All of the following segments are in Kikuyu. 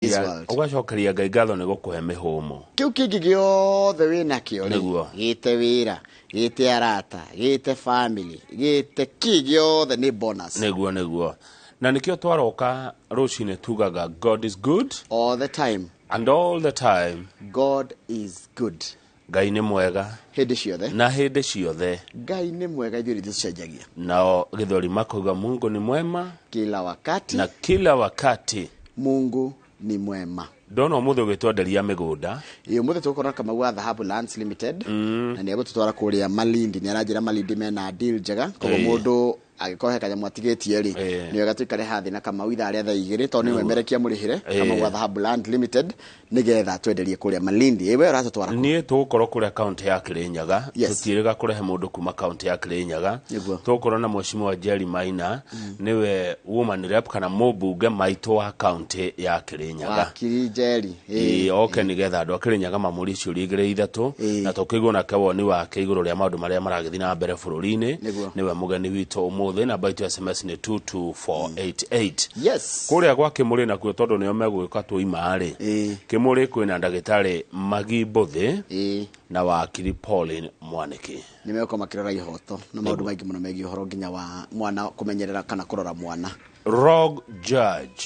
World. Ũgacokeria Ngai ngatho nĩ gũkũhe mĩhũmũ. Kĩu kĩngĩ gĩothe wĩnakĩo rĩ, Nĩguo. gĩte wĩra, gĩte arata, gĩte family, gĩte kĩ gĩothe nĩ bonus. Nĩguo, na nĩkĩo twaroka rũcinĩ tugaga God is good all the time and all the time. God is good. Ngai nĩ mwega hĩndĩ ciothe na hĩndĩ ciothe. Ngai nĩ mwega, ithuĩ nĩ tũcenjagia. Nao Gĩthweri makauga Mungu ni mwema kila wakati na kila wakati. Mungu ni mwema. Ndona ũmũthĩ ũgĩtwenderia mĩgũnda. Ĩ, ũmũthĩ tũgũkorwo na Kamau wa Dhahabu Lands Limited na nĩ egũtũtwara kũrĩa Malindi. Nĩ aranjĩra Malindi mena deal njega, koguo mũndũ angĩkorwo he kanyamũ atigĩtie rĩ, nĩ wega tũikare hathĩ na Kamau ithaa rĩa thaa 2, tondũ nĩ mwemerekia mũrĩhĩre. Kamau wa Dhahabu Land Limited nĩgetha twenderie kũrĩa Malindi. Ĩ, we ũratũtwara kũ? Niĩ tũgũkorwo kũrĩa kaunti ya Kĩrĩnyaga. Tũtiĩrĩga kũrehe mũndũ kuma kaunti ya Kĩrĩnyaga. Tũgũkorwo na Mheshimiwa Jerry Maina, nĩwe woman rep kana mũmbunge maitũ wa kaunti ya Kĩrĩnyaga. Wakiri Njeri. Ĩĩ, oke nĩgetha andũ a Kĩrĩnyaga mamũrie ciũria igĩrĩ ithatũ na tũkĩigua nake woni wake igũrũ rĩa maũndũ marĩa maragĩthiĩ na mbere bũrũri-inĩ. Nĩwe mũgeni witũ ũmũthĩ. Namba itũ ya SMS nĩ 22488. Kũrĩa gwa Kĩmũrĩ nakuo, tondũ nĩo megũgĩũka tũima-rĩ, Kĩmũrĩ kwĩna ndagĩtarĩ Magi Mbũthĩ na wakiri Pauline Mwanĩki. Nĩ megũkorwo makĩrora ihoto na maũndũ maingĩ mũno megiĩ ũhoro nginya wa mwana, kũmenyerera kana kũrora mwana. Rogue judge.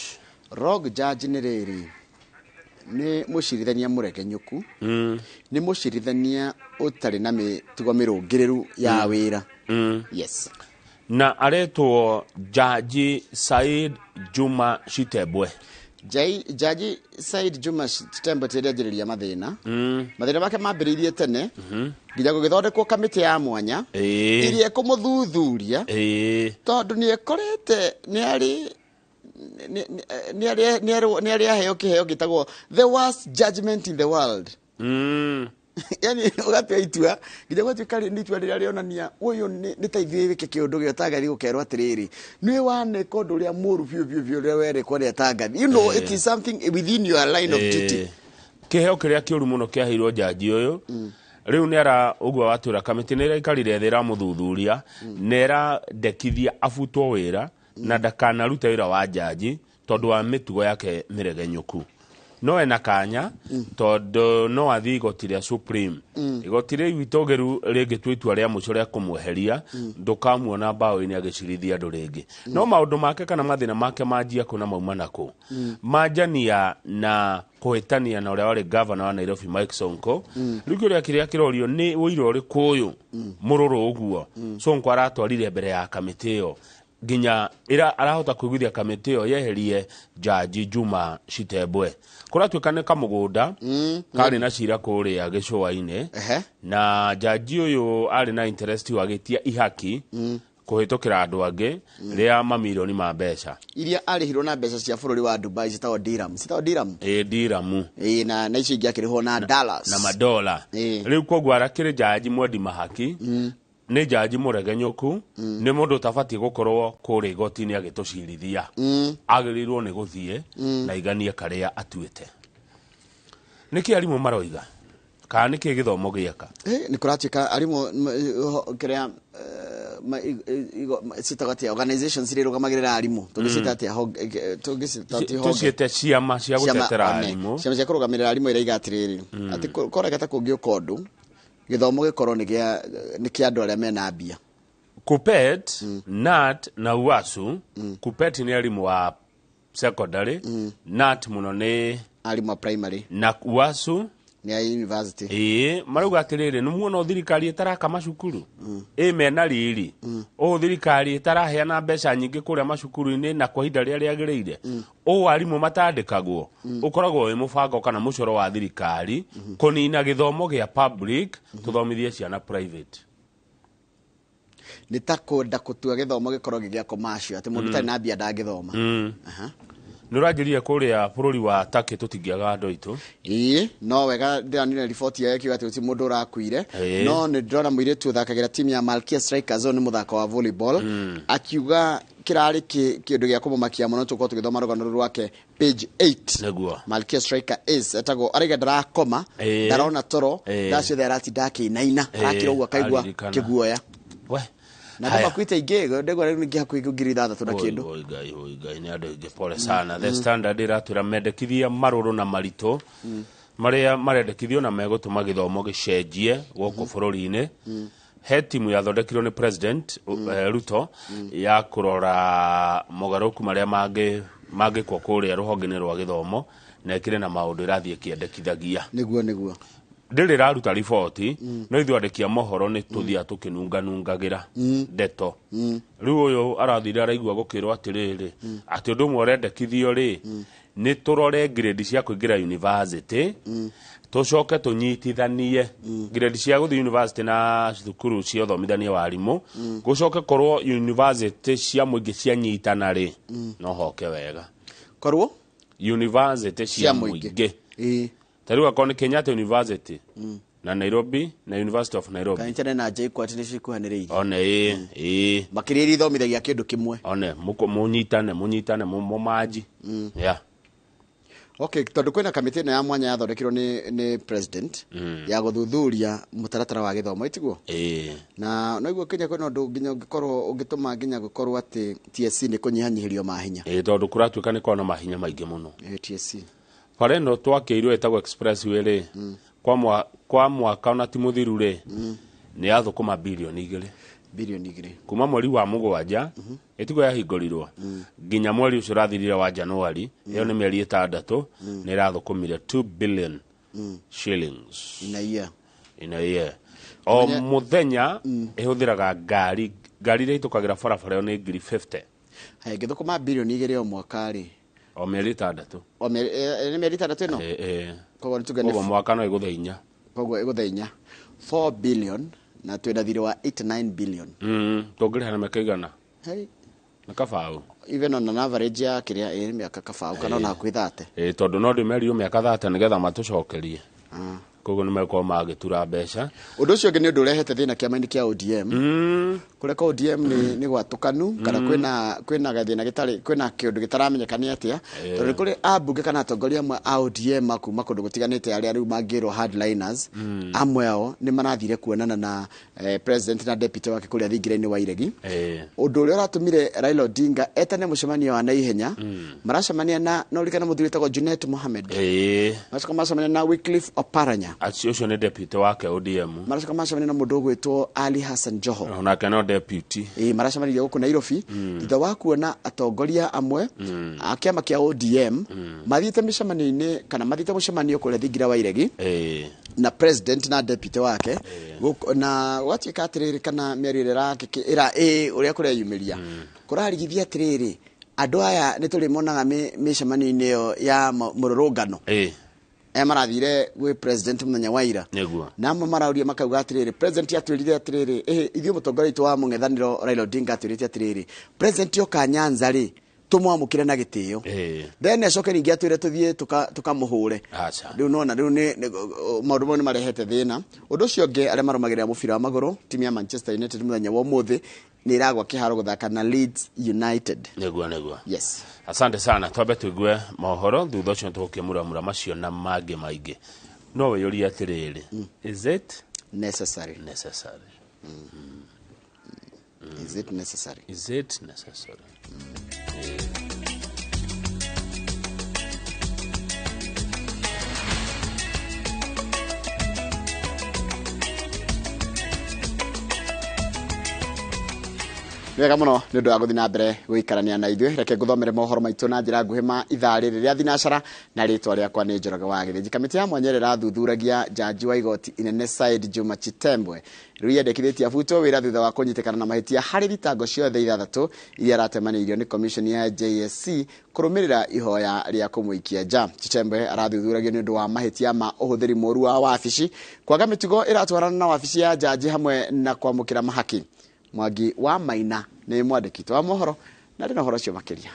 Rogue judge nĩ rĩrĩ, nĩ mũcirithania mũregenyũku, nĩ mũcirithania ũtarĩ na mĩtugo mĩrũngĩrĩru ya wĩra. Yes. Na aretwo Jaji Said Juma Shitembwe. Jaji Said Juma Chitembo ti anjĩrĩria mathĩna. Mathĩna make mambĩrĩirie tene nginya gũgĩthondekwo kamĩtĩ ya mwanya ĩrĩa ĩkũmũthuthuria, tondũ nĩ ekorete nĩ arĩ nĩ arĩ aheo kĩheo gĩtagwo "the worst judgment in the world". Yani ũgatua itua nginya gũtuĩka nĩ itua rĩrĩa rĩonania ũyũ nĩ ta ithuĩ wĩke kĩũndũ gĩa ũtangathi, gũkerwo atĩrĩrĩ, nĩwe waneka ũndũ ũrĩa mũru biũ biũ biũ ũrĩa werekwo nĩ atangathi. It is something within your line of duty. Kĩheo kĩrĩa kĩũru mũno kĩaheirwo jaji ũyũ rĩu nĩ ara ũguo watwĩra, kamĩtĩ nĩ ĩraikarire thĩ, ĩramũthuthuria na ĩrandekithia abutwo wĩra na ndakanarute wĩra wa jaji tondũ wa mĩtugo yake mĩregenyũku. No ena kanya tondũ no athiĩ igoti rĩa Supreme, igoti rĩu itũgĩru rĩngĩtua itua rĩa mũico rĩa kũmweheria, ndũkamuona mbaũ-inĩ agĩcirithia andũ rĩngĩ. No maũndũ make kana mathĩna make manjia kũ na mauma nakũ? Manjania na kũhĩtania na ũrĩa warĩ gavana wa Nairobi, Mike Sonko. Rĩu kĩũria kĩrĩa kĩrorio nĩ ũira ũrĩkũ ũyũ mũrũrũ ũguo Sonko aratwarire mbere ya kamĩtĩ ĩyo nginya ĩra arahota kũiguithia kamĩtĩ ĩyo yeherie Jaji Juma Shitembwe? Kũratuĩka nĩ kamũgũnda karĩ na cira kũrĩa gĩcũa-inĩ na jaji ũyũ arĩ na interest agĩtia ihaki kũhĩtũkĩra andũ angĩ rĩa mamirioni ma mbeca. Iria arĩhirwo na mbeca cia bũrũri wa Dubai citagwo dirham, citagwo dirham. Ĩ, diramu. Ĩĩ, na icio ingĩ akĩrĩhwo na dollars. Na madola. Rĩu koguo arakĩrĩ jaji mwendi mahaki, nĩ jaji mũregenyũku, nĩ mũndũ ũtabatiĩ gũkorwo kũrĩa igoti-inĩ agĩtũcirithia. Agĩrĩirwo nĩ gũthiĩ na iganie karĩa atuĩte. Nĩkĩ arimũ maroiga kana nĩkĩ gĩthomo gĩeka? Nĩ kũratuĩka arimũ kĩrĩa citagwo atĩa, organizations iria irũgamagĩrĩra arimũ, tũngĩciĩta atĩa, tũngĩciĩta atĩa, honge? Tũciĩte ciama cia gũtetera arimũ. Ciama cia kũrũgamĩrĩra arimũ iraiga atĩrĩrĩ, atĩ korega ta kũngĩũka ũndũ gĩthomo gĩkorwo nĩ kĩa andũ arĩa mena mbia. KUPPET, KNUT na UASU. KUPPET nĩ arimũ wa secondary, KNUT mũno nĩ arimũ a primary, na UASU nĩ a university. Ĩĩ, marauga atĩrĩrĩ, nĩ muona thirikari ĩtaraka macukuru ĩ mena riri ũũ, thirikari ĩtaraheana mbeca nyingĩ kũrĩa macukuru-inĩ na kwa ihinda rĩrĩa rĩagĩrĩire, ũũ arimũ matandĩkagwo, ũkoragwo wĩ mũbango kana mũcoro wa thirikari kũnina gĩthomo gĩa public, tũthomithie ciana private. Nĩ ta kwenda gũtua gĩthomo gĩkorwo gĩ gĩa commercial, atĩ mũndũ ũtarĩ na mbia ndangĩthoma. Nĩ ũranjĩrire kũrĩa bũrũri wa Turkey tũtingĩaga andũ aitũ. Ĩĩ, no wega ndĩronire riboti yayo ĩkiuga atĩ gũtirĩ mũndũ ũrakuire. No nĩ ndĩrona mũirĩtu ũthakagĩra timu ya Malkia Strikers, ũyũ nĩ mũthako wa volleyball, akiuga kĩrarĩ kĩndũ gĩa kũmũmakia mũno. Tũkorwo tũgĩthoma rũgano rũrũ rwake page 8. Malkia Striker Ace etagwo, araiga ndarakoma, ndarona toro, thaa ciothe aratinda akĩinaina, arakira ũguo akaigua Aririkana. kĩguoya. We. Na andũ makuĩte aingĩ, ndegwa rĩu ningĩ hakuhĩ 6,000 na kĩndũ. Oi Ngai, oi Ngai, nĩ andũ aingĩ, pole sana. The Standard ĩratwĩra mendekithia marũrũ na maritũ marĩa marendekithio na megũtũma gĩthomo gĩcenjie gũkũ bũrũri-inĩ. He timu yathondekirwo nĩ President Ruto ya kũrora mogarũrũku marĩa mangĩkwo kũrĩa rũhonge-inĩ rwa gĩthomo, na ĩkĩrĩ na maũndũ ĩrathiĩ ĩkĩendekithagia. Nĩguo, nĩguo. Ndĩrĩ ĩraruta riboti, no ithuĩ andĩki a mohoro nĩ tũthiaga tũkĩnunganungagĩra ndeto. Rĩu ũyũ arathire araigua gũkĩrwo atĩrĩrĩ, atĩ ũndũ ũmwe ũrendekithio rĩ, nĩ tũrore grade cia kũingĩra university, tũcoke tũnyitithanie grade cia gũthiĩ university na thukuru cia ũthomithania wa arimũ, gũcoke korwo university cia mũingĩ cianyitana rĩ, no hoke wega. Korwo university cia mũingĩ. Ta rĩu akorwo nĩ Kenyatta University na Nairobi na University of Nairobi. Kanitha na JKUAT nĩ cikuhanĩrĩirie. One ĩ Makĩria iria ithomithagia kĩndũ kĩmwe. One mũnyitane, mũnyitane, mũmanji. Yeah. Okay, tondũ kwĩna kamĩtĩ ĩno ya mwanya yathondekirwo nĩ president ya gũthuthuria mũtaratara wa gĩthomo, ĩtiguo? Na noiguo Kenya kwĩna ũndũ nginya ũngĩkorwo ũngĩtũma nginya gũkorwo atĩ TSC nĩ kũnyihanyihĩrio mahinya. Tondũ kũratuĩka nĩ korwo na mahinya maingĩ mũno. TSC. Bara ĩno twakĩirwo ĩtagwo expressway rĩ, kwa mwaka ona ti mũthiru rĩ, nĩ yathũkũma birioni igĩrĩ. Birioni igĩrĩ. Kuma mweri wa mũgwanja, ĩtigwo yahingũrirwo, nginya mweri ũcio ũrathirire wa Januari, ĩyo nĩ mĩeri ĩtandatũ, nĩ ĩrathũkũmire 2 billion shillings. In a year. In a year. O mũthenya ĩhũthĩraga ngari, ngari iria itũkagĩra barabara ĩyo nĩ ngiri 50. Haya, ĩngĩthũkũma birioni igĩrĩ o mwaka rĩ. O mĩeri ĩtandatũ. O mĩeri, nĩ mĩeri ĩtandatũ ĩno? Koguo nĩ tuge nĩ Koguo mwaka no ĩgũthe inya. Koguo ĩgũthe inya. 4 billion na twĩna thirĩ wa 89 billion. Tũngĩrĩha na mĩaka igana? Hey. Na kabaũ. Even on an average ya kĩrĩa, nĩ mĩaka kabaũ kana ona hakuhĩ 30. Tondũ no ndĩmerirwo mĩaka 30 nĩgetha matũcokerie. Koguo nĩ megũkorwo magĩtura mbeca. Ũndũ ũcio ũngĩ nĩ ũndũ ũrehete thĩna kĩama-inĩ kĩa ODM. Kũrĩa kwa ODM nĩ gwatũkanu, kana kwĩna gathĩna gĩtarĩ, kwĩna kĩũndũ gĩtaramenyeka nĩ atĩa. Tondũ kũrĩ ambunge kana atongoria amwe a ODM a kuma kũndũ gũtiganĩte arĩa rĩu mangĩrwo hardliners. Amwe ao nĩ marathire kuonana na president na deputy wake kũrĩa thingira-inĩ wa Iregi. Ũndũ ũrĩa ũratũmire Raila Odinga etane mũcemanio wa naihenya. Maracemania na, no ũririkane mũthuri wĩtagwo Junet Mohamed. Maracoka maracemania na Wycliffe Oparanya. Acio ũcio nĩ deputy wake ODM. Maracoka maracemania na mũndũ ũgwĩtwo Ali Hassan Joho. Onake no deputy. Maracemanirie gũkũ Nairobi. Thutha wa kuona atongoria amwe a kĩama kĩa ODM mathiĩte mĩcemanio-inĩ kana mathiĩte mũcemanio kũrĩa thingira wa Iregi. Na president na deputy wake. Gũkũ, na gwatuĩka atĩrĩrĩ kana mĩario ĩrĩa ĩrakĩ-, ĩra, ũrĩa kũreyumĩria. Kũrarigithia atĩrĩrĩ, andũ aya nĩ tũrĩmonaga mĩcemanio-inĩ ĩyo ya mũrũrũngano. Aya marathire gwĩ president mũthenya wa ira. Nĩguo. Na amwe marauria makauga atĩrĩrĩ, president atwĩrire atĩrĩrĩ, ithuĩ mũtongoria witũ wa mũng'ethanĩro Raila Odinga atwĩrĩte atĩrĩrĩ, president oka Nyanza rĩ, tũmwamũkĩre na gĩtĩo. Then acoke ningĩ atwĩre tũthiĩ tũkamũhũre. Rĩu nona, rĩu nĩ, maũndũ mau nĩ marehete thĩna. Ũndũ ũcio ũngĩ, arĩa marũmagĩrĩra mũbira wa magũrũ, timu ya Manchester United mũthenya wa ũmũthĩ nĩ ĩragwa kĩharo gũthaka na Leeds United. Nĩguo, nĩguo. Yes. Asante sana. Twambe tũigue mohoro, thutha ũcio tũgũkĩmuramura macio na mangĩ maingĩ. No wĩyũrie atĩrĩrĩ, is it necessary? Necessary. Is it necessary? Is it necessary? Wega mũno nĩ ũndũ wa gũthiĩ na mbere gũikarania na ithuĩ. Reke ngũthomere mohoro maitũ na njĩra nguhĩ ma ithaa rĩrĩ rĩa thinacara, na rĩtwa rĩakwa nĩ Njoroge wa Gĩthĩnji. Kamĩtĩ ya mwanya ĩrĩa ĩrathuthuragia jaji wa igoti inene Said Juma Chitembwe rĩu yendekithĩtie abutwo wĩra thutha wa kũnyitĩkana na mahĩtia harĩ thitango ciothe ithathatũ iria aratemanĩirio nĩ commission ya JSC kũrũmĩrĩra ihoya rĩa kũmũikia nja. Chitembwe arathuthuragio nĩ ũndũ wa mahĩtia ma ũhũthĩri mũũru wa wabici, kwaga mĩtugo ĩratwarana na wabici ya jaji hamwe na kwamũkĩra mahaki. Mwangi wa Maina nĩ mwandĩki wa mohoro na ndĩ na ũhoro ũcio makĩria.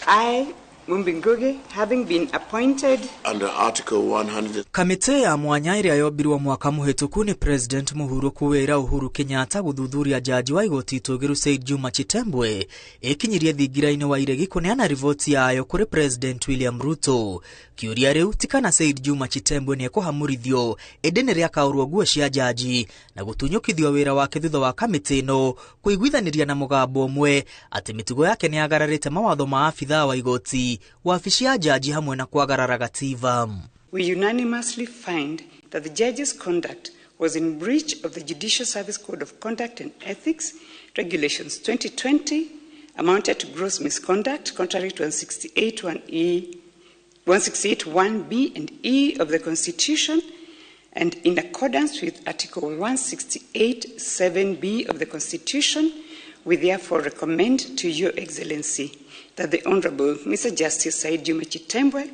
I, Mumbi Ngugi, having been appointed under Article 100. Kamĩtĩ ya mwanya ĩrĩa yombirwo mwaka mũhĩtũku nĩ President mũhurũku wĩra Uhuru Kenyatta gũthuthuria jaji wa igoti itũgĩru Said Juma Chitembwe ĩkinyirie thingira-inĩ wa iregi kũneana riboti yayo kũrĩ President William Ruto. Kĩũria rĩu ti kana Said Juma Chitembwe nĩekũhamũrithio ĩndĩ nĩ rĩakaũrwo nguo cia jaji na gũtunyũkithio wĩra wake thutha wa kamĩtĩ ĩno kũiguithanĩria na mũgambo ũmwe atĩ mĩtugo yake nĩyagararĩte mawatho ma abithaa wa igoti, wabici ya jaji hamwe na kwagarara gatiba. We unanimously find that the judge's conduct was in breach of the Judicial Service Code of Conduct and Ethics Regulations 2020, amounted to gross misconduct contrary to 168.1E, 168.1B and E of the Constitution, and in accordance with Article 168.7B of the Constitution. We therefore recommend to Your Excellency that the Honorable Mr. Justice Said Juma Chitembwe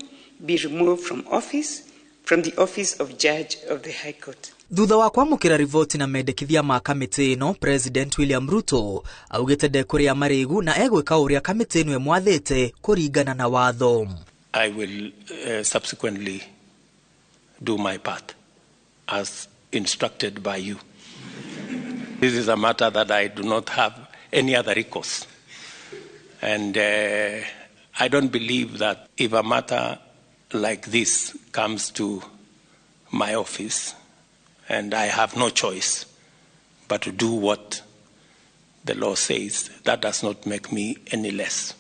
be removed from office, from the office of Judge of the High Court. Thutha wa kwamũkĩra riboti na mendekithia ma kamĩtĩ ĩno, President William Ruto augĩte ndekũrĩa marĩgu na egwĩka ũrĩa kamĩtĩ ĩno ĩmwathĩte kũringana na watho. I will subsequently do my part as instructed by you. This is a matter that I do not have any other recourse. And I don't believe that if a matter like this comes to my office, and I have no choice but to do what the law says, that does not make me any less.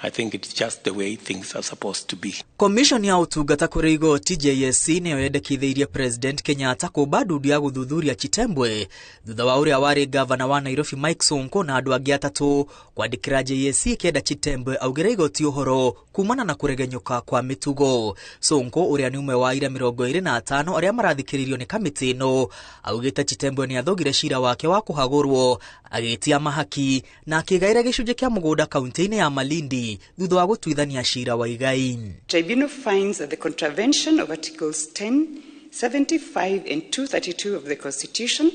I think it's just the way things are supposed to be. Commission ya ũtungata kũrĩ igoti JSC nĩyo yendekithĩirie President Kenyatta kũmba ndundu ya gũthuthuria Chitembwe thutha wa ũrĩa warĩ gavana wa Nairobi Mike Sonko na andũ angĩ atatũ kwandĩkĩra JSC ĩkĩenda Chitembwe augĩre igoti ũhoro kumana na kũregenyũka kwa mĩtugo. Sonko ũrĩa nĩ ũmwe wa aira 25 arĩa marathikĩrĩrio nĩ kamĩtĩ ĩno augĩte Chitembwe nĩ athogire cira wake wa kũhagũrwo agĩtia mahaki na akĩgaĩra gĩcunjĩ kĩa mũgũnda kaunti-inĩ ya Malindi thutha wa gũtuithania cira wa igai. Tribunal finds that the contravention of Articles 10, 75 and 232 of the Constitution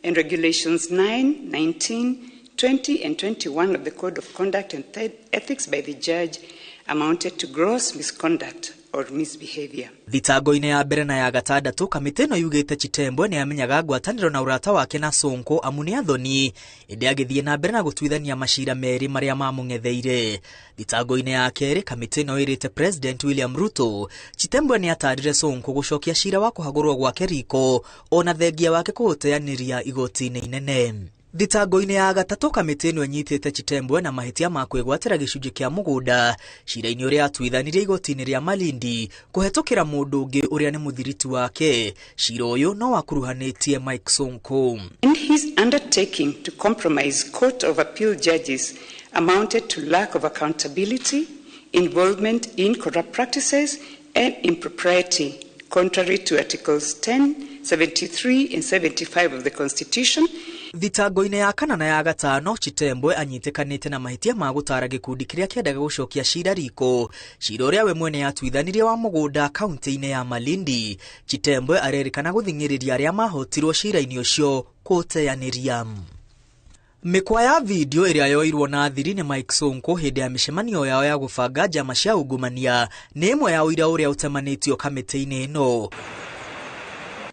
and Regulations 9, 19, 20 and 21 of the Code of Conduct and Ethics by the judge amounted to gross misconduct or misbehavior. Thitango-inĩ ya mbere na ya gatandatũ kamĩtĩ ĩno yugĩte Chitembwe nĩ amenyaga ngwatanĩro na ũrata wake na Sonko amu nĩ athoni ĩndĩ agĩthiĩ na mbere na gũtuithania macira merĩ marĩa mamũng'etheire. Thitango-inĩ ya kerĩ kamĩtĩ ĩno ĩrĩte President William Ruto Chitembwe nĩ atarire Sonko gũcokia cira wa kũhagũrwo gwake riko ona thengia wake kũũteanĩria igoti-inĩ inene. Thitango-inĩ ya gatatũ kamĩtĩ ĩno ĩnyitĩte Chitembwe na mahĩtia ma kwĩgwatĩra gĩcunjĩ kĩa mũgũnda cira-inĩ ũrĩa atuithanirie igoti-inĩ rĩa Malindi kũhetũkĩra mũndũ ũngĩ ũrĩa nĩ mũthiriti wake. Cira ũyũ no wakuruhanĩtie Mike Sonko. And his undertaking to compromise Court of Appeal judges amounted to lack of accountability, involvement in corrupt practices and impropriety, contrary to Articles 10, 73 and 75 of the Constitution. Thitango-inĩ ya kana na ya gatano Chitembwe anyitĩkanĩte na mahĩtia ma gũtara gĩkundi kĩrĩa kĩendaga gũcokia cira riko cira ũrĩa we mwene atuithanirie wa mũgũnda kaunti-inĩ ya Malindi. Chitembwe arerĩkana gũthing'ĩrĩria arĩa mahotirwo cira-inĩ ũcio kũteanĩria. Mĩkwa ya video ĩrĩa yoirwo na thiri nĩ Mike Sonko hĩndĩ ya mĩcemanio yao ya gũbanga njama cia ungumania nĩ ĩmwe ya ũira ũrĩa ũtemanĩtio kamĩtĩ-inĩ ĩno.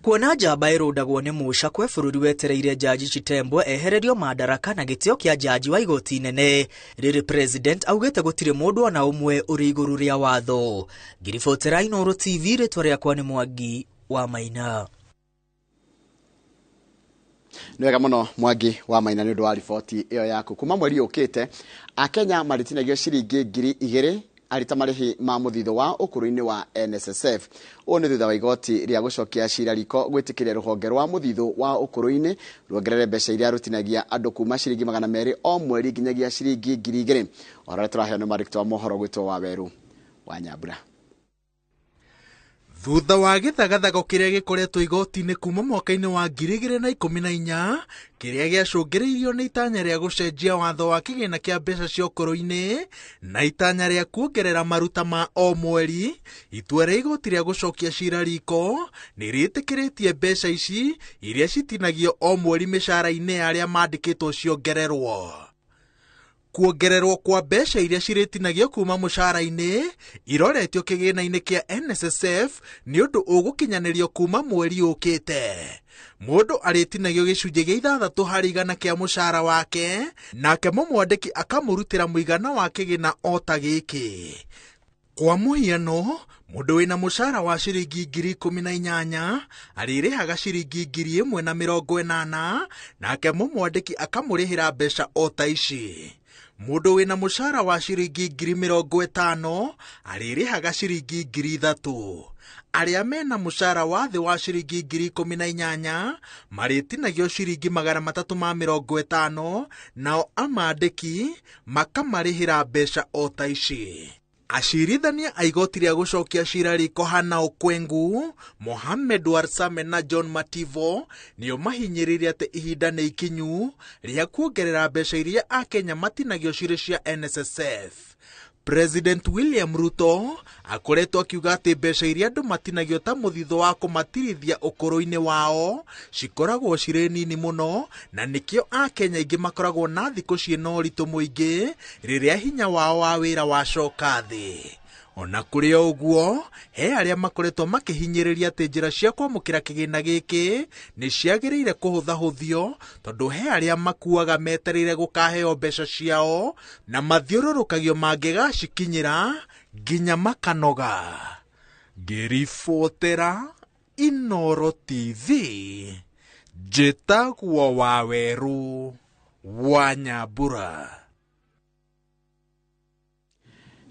Kuona njamba ĩrũndagwo nĩ mũca kwe bũrũri wetereire Jaji Chitembwe ehererio madaraka na gĩtĩo kĩa jaji wa igoti inene rĩrĩ President augĩte gũtirĩ mũndũ ona ũmwe ũrĩ igũrũ rĩa watho. Ngiribotera Inooro TV, rĩtwa rĩakwa nĩ Mwangi wa Maina. Nĩ wega mũno Mwangi wa Maina nĩ ũndũ wa riboti ĩyo yaku. Kuma mweri ũkĩte Akenya marĩtinagio ciringi 2,000 arĩ ta marĩhi ma mũthithũ wa ũkũrũ-inĩ wa NSSF. Ũũ nĩ thutha wa igoti rĩa gũcokia cira riko gwĩtĩkĩria rũhonge rwa mũthithũ wa ũkũrũ-inĩ ruongerere mbeca iria rũtinagia andũ kuma ciringi 200 o mweri nginyagia ciringi 2,000. Ũhoro ũrĩa tũraheo nĩ mwandĩki wa mohoro gwĩtwo Wawerũ wa Nyambura. Thutha wa gĩthagathago kĩrĩa gĩkoretwo igoti-inĩ kuma mwaka-inĩ wa 2014 kĩrĩa gĩacũngĩrĩirio nĩ itanya rĩa gũcenjia watho wa kĩgĩna kĩa mbeca cia ũkũrũ-inĩ na itanya rĩa kuongerera maruta ma o mweri, itua rĩa igoti rĩa gũcokia cira riko nĩ rĩtĩkĩrĩtie mbeca ici iria citinagio o mweri mĩcara-inĩ ya arĩa mandĩkĩtwo ciongererwo. Kuongererwo kwa mbeca iria cirĩtinagio kuma mũcara-inĩ iroretio kĩgĩna-inĩ kĩa NSSF nĩ ũndũ ũgũkinyanĩrio kuma mweri ũkĩte. Mũndũ arĩtinagio gĩcunjĩ gĩa 6% kĩa mũcara wake, nake mũmwandĩki akamũrutĩra mũigana wa kĩgĩna o ta gĩkĩ. Kwa mũhiano, mũndũ wĩna mũcara wa ciringi 18,000 arĩrĩhaga ciringi 1,080, nake mũmwandĩki akamũrĩhĩra mbeca o ta ici. Mũndũ wĩna mũcara wa ciringi 50,000 arĩrĩhaga ciringi 3,000. Arĩa mena mũcara wa thĩ wa ciringi 18,000 marĩtinagio ciringi 350, nao amandĩki makamarĩhĩra mbeca o ta ici. Acirithania a igoti rĩa gũcokia cira riko Hana Okwengu, Mohamed Warsame na John Mativo nĩo mahinyĩrĩirie atĩ ihinda nĩ ikinyu rĩa kuongerera mbeca iria Akenya matinagio cirĩ cia NSSF. President William Ruto akoretwo akiuga atĩ mbeca iria andũ matinagio ta mũthithũ wa kũmatirithia ũkũrũ-inĩ wao cikoragwo cirĩ nini mũno, na nĩkĩo Akenya aingĩ makoragwo na thikũ ciĩna ũritũ mũingĩ rĩrĩa hinya wao wa wĩra wacoka thĩ. Ona kũrĩ o ũguo, he arĩa makoretwo makĩhinyĩrĩria atĩ njĩra cia kwamũkĩra kĩgĩna gĩkĩ nĩ ciagĩrĩire kũhũthahũthio, tondũ he arĩa makuaga metereire gũkaheo mbeca ciao na mathiũrũrũkagio mangĩgacikinyĩra nginya makanoga. Ngĩribotera Inooro TV, njĩtagwo Wawerũ wa Nyambura.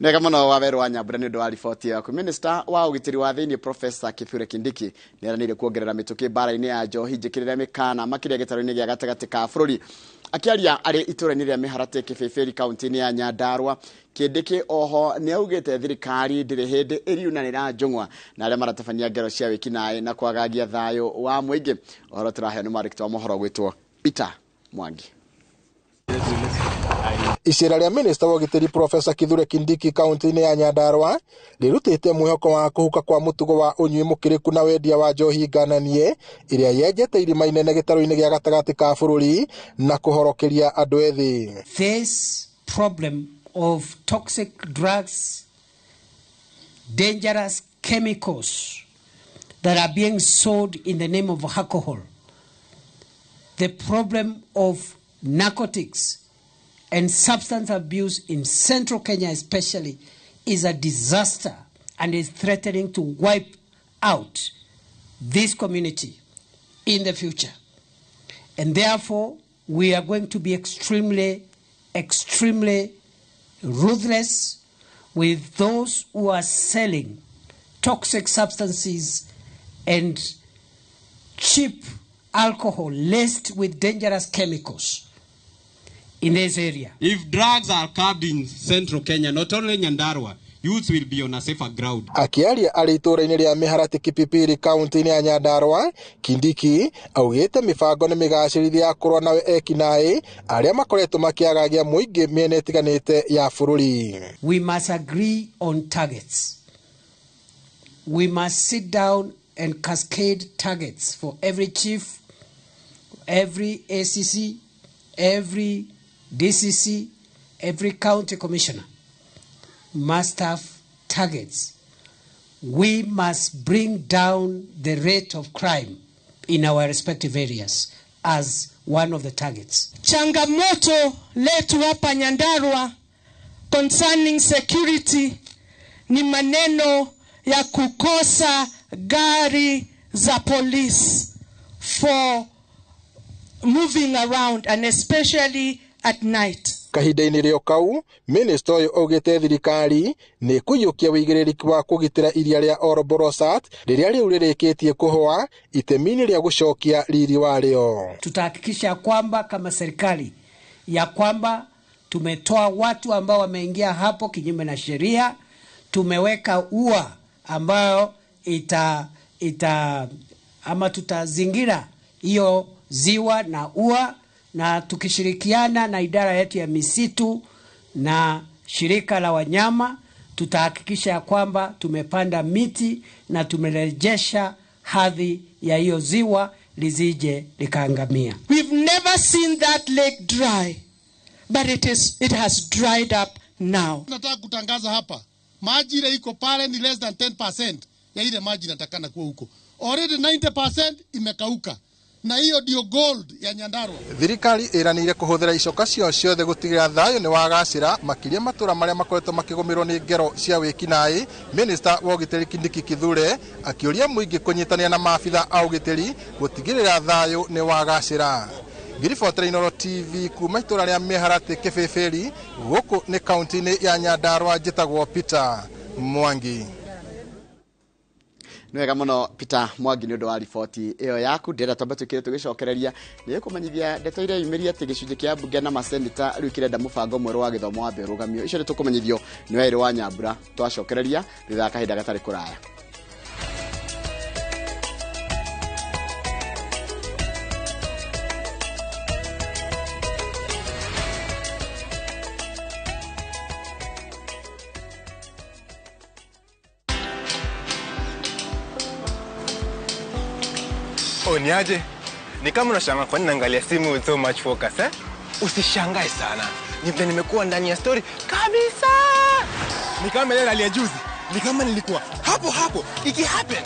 Nega muno Wawerũ wa Nyambura nĩ ũndũ wa riboti yaku. Minister wa ũgitĩri wa thĩinĩ Professor Kithure Kindiki nĩ eranĩire kuongerera mĩtũkĩ mbara-inĩ ya njohi njĩkĩrĩre mĩkana makĩria gĩtarũ-inĩ gĩa gatagatĩ ka bũrũri. Akĩaria arĩ itũũra-inĩ rĩa Mĩharatĩ Kĩbĩbĩri kaunti-inĩ ya Nyandarua, Kindiki oho nĩ augĩte thirikari ndĩrĩ hĩndĩ ĩriunanĩra njũng'wa na arĩa maratabania ngero cia wĩkinaĩ na kwagagia thayũ wa mũingĩ. Ũhoro tũraheo nĩ mwandĩki wa mohoro gwĩtwo Peter Mwangi. Icera rĩa minista wa ũgitĩri Professor Kithure Kindiki kaunti-inĩ ya Nyandarua rĩrutĩte mwĩhoko wa kũhuka kwa mũtugo wa ũnyui mũkĩrĩku na wendia wa njohi ngananie ĩrĩa yenjete irima inene gĩtarũ-inĩ gĩa gatagatĩ ka bũrũri na kũhorokeria andũ ethĩ. This problem of toxic drugs, dangerous chemicals that are being sold in the name of alcohol, the problem of narcotics and substance abuse in central Kenya especially is a disaster and is threatening to wipe out this community in the future. And therefore, we are going to be extremely, extremely ruthless with those who are selling toxic substances and cheap alcohol laced with dangerous chemicals in this area. If drugs are curbed in central Kenya, not only Nyandarua, youth will be on a safer ground. Akiaria arĩ itũũra-inĩ rĩa Mĩharatĩ Kipipiri kaunti-inĩ ya Nyandarua, Kindiki augĩte mĩbango nĩ mĩgacĩrithia ya kũrũa na ekinaĩ arĩa makoretwo makĩagagia mũingĩ mĩena ĩtiganĩte ya bũrũri. We must agree on targets. We must sit down and cascade targets for every chief, every ACC, every DCC, every county commissioner must have targets. We must bring down the rate of crime in our respective areas as one of the targets. Changamoto letu hapa Nyandarua concerning security ni maneno ya kukosa gari za police for moving around and especially at night. Kahinda-inĩ rĩo kau, minista ũyũ augĩte thirikari nĩ kũiyũkia wĩigĩrĩrĩki wa kũgitĩra iria rĩa Olbolosat rĩrĩa rĩu rĩrĩkĩtie kũhũa itemi-inĩ rĩa gũcokia riri warĩo. Tutahakikisha kwamba kama serikali ya kwamba tumetoa watu ambao wameingia hapo kinyume na sheria, tumeweka ua ambayo ita ama tutazingira hiyo ziwa na ua, na tukishirikiana na idara yetu ya misitu na shirika la wanyama tutahakikisha ya kwamba tumepanda miti na tumerejesha hadhi ya hiyo ziwa lisije likaangamia. We've never seen that lake dry. but it has dried up now. Nataka kutangaza hapa, maji ile iko pale ni less than 10% ya ile maji inatakana kuwa huko. Already 90% imekauka. Na hiyo ndio gold ya Nyandarua. Thirikari ĩranĩire kũhũthĩra icoka cio ciothe gũtigĩrĩra thayũ nĩ wagacĩra makĩria matũra marĩa makoretwo makĩgũmĩrwo nĩ ngero cia wĩkinaĩ. Minista wa ũgitĩri Kindiki Kithure akĩũria mũingĩ kũnyitanĩra na maabitha a ũgitĩri gũtigĩrĩra thayũ nĩ wagacĩra. Ngiribotera Inooro TV kuma itũra rĩa Mĩharatĩ Kĩbĩbĩri, gũkũ nĩ kaunti-inĩ ya Nyandarua, njĩtagwo Peter Mwangi. Nĩ wega mũno Peter Mwangi nĩ ũndũ wa riboti ĩyo yaku. Ndĩrenda twambe twĩkĩre tũgĩcokereria nĩ kũmenyithia ndeto iria yumĩria atĩ gĩcunjĩ kĩa mbunge na maseneta rĩu kĩrenda mũbango mwerũ wa gĩthomo wambe ũrũgamio. Icio nĩ tũkũmenyithio nĩ Wairũ wa Nyambura twacokereria thutha wa kahinda gatarĩ kũraya. Oh, niaje? Ni kama unashangaa kwa nini naangalia simu with so much focus, eh? Usishangae sana. Ni vile nimekuwa ndani ya story kabisa. Ni kama ile ya juzi. Ni kama nilikuwa hapo hapo iki happen.